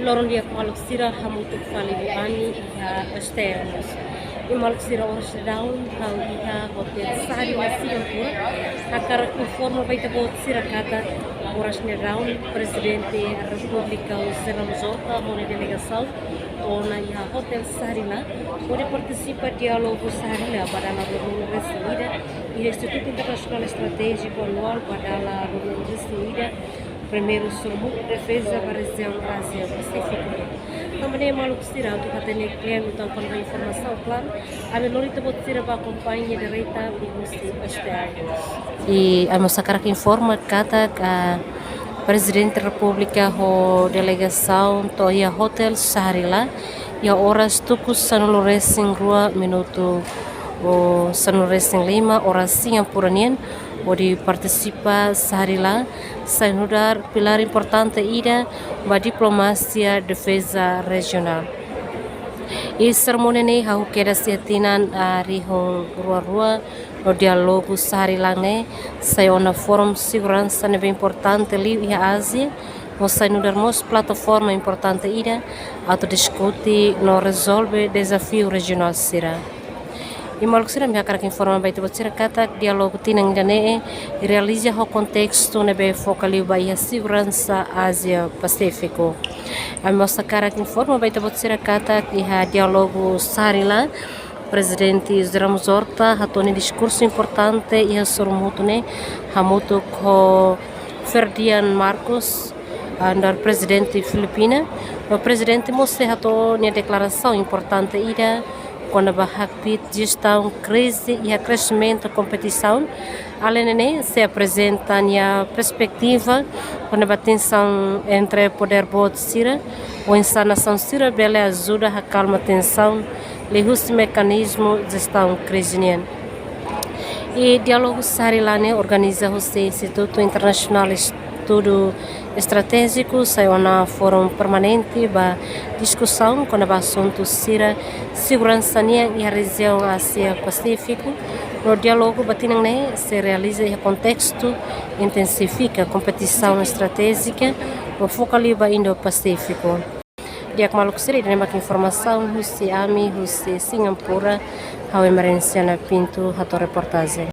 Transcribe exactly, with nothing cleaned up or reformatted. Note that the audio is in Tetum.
Loron di'ak maluk sira, hamutuk fali ba ami iha S T L. I maluk sira, oras daudaun ha'u iha Hotel Sahari-Line Singapura. Hakarak informa ba ita-boot sira katak oras daudaun Prezidente Repúblika José Ramos Horta ho nia delegasaun to'o ona iha Hotel Sahari-Line hodi partisipa diálogu Sahari-Line ba dala ruanulu-resin-ida iha Institutu Internasionál Estratéjiku Anuál ba dala ruanulu-resin-ida, primeiru sorumutu defeza ba rejiaun Ázia Pasífiku. Tanba ne'e maluk sira, atu hatene kle'an uitoan kona-ba informasaun klaru, ami lori ita-boot sira ba akompaña direta husi S T L. I ami mós hakarak informa katak, ah, Prezidente Repúblika ho delegasaun to'o iha Hotel Sahari-Line iha oras tuku sanulu-resin-rua minutu sanulu-resin-lima oras Singapura nian, hodi partisipa Sahari-Line sai nu'udar pilár importante ida ba diplomasia defeza rejionál. I serimónia ne'e hahú kedas iha tinan, ah, rihun rua rua, no diálogu Sahari-Line ne'e sai ona fórum seguransa ne'ebé importante liu iha Ázia, no sai nu'udar mós plataforma importante ida atu diskute no rezolve dezafiu rejionál sira. I maluk sira, ami hakarak informa ba ita-boot sira katak diálogu tinan ida-ne'e realiza ho kontestu ne'ebé foka liu ba iha seguransa Ázia Pasífiku. Ami mós hakarak informa ba ita-boot sira katak iha diálogu Sahari-Line, Prezidente José Ramos Horta hato'o nia diskursu importante iha sorumutu ne'e hamutuk ho Ferdinand Marcos, ah, nu'udar Prezidente Filipina. No Prezidente mós sei hato'o nia deklarasaun importante ida kona-ba hakbiit jestaun krize iha kresimentu kompetisaun. Aleinde ne'e, sei aprezenta nia perspetiva kona-ba tensaun entre podér boot sira, oinsá nasaun sira bele ajuda hakalma tensaun liuhusi mekanizmu jestaun krize nian. I diálogu Sahari-Line ne'e organiza husi Institutu Internasionál Estudu Estratéjiku, sai ona fórum permanente ba diskusaun kona-ba asuntu sira seguransa nian iha rejiaun Ázia Pasífiku. No diálogu ba tinan ne'e sei realiza iha kontestu intensifika kompetisaun estratéjika no foka liu ba Indo-Pasífiku. Di'ak maluk sira, ida-ne'e mak informasaun husi ami husi Singapura, ha'u Emerenciana Pinto hato'o reportajen.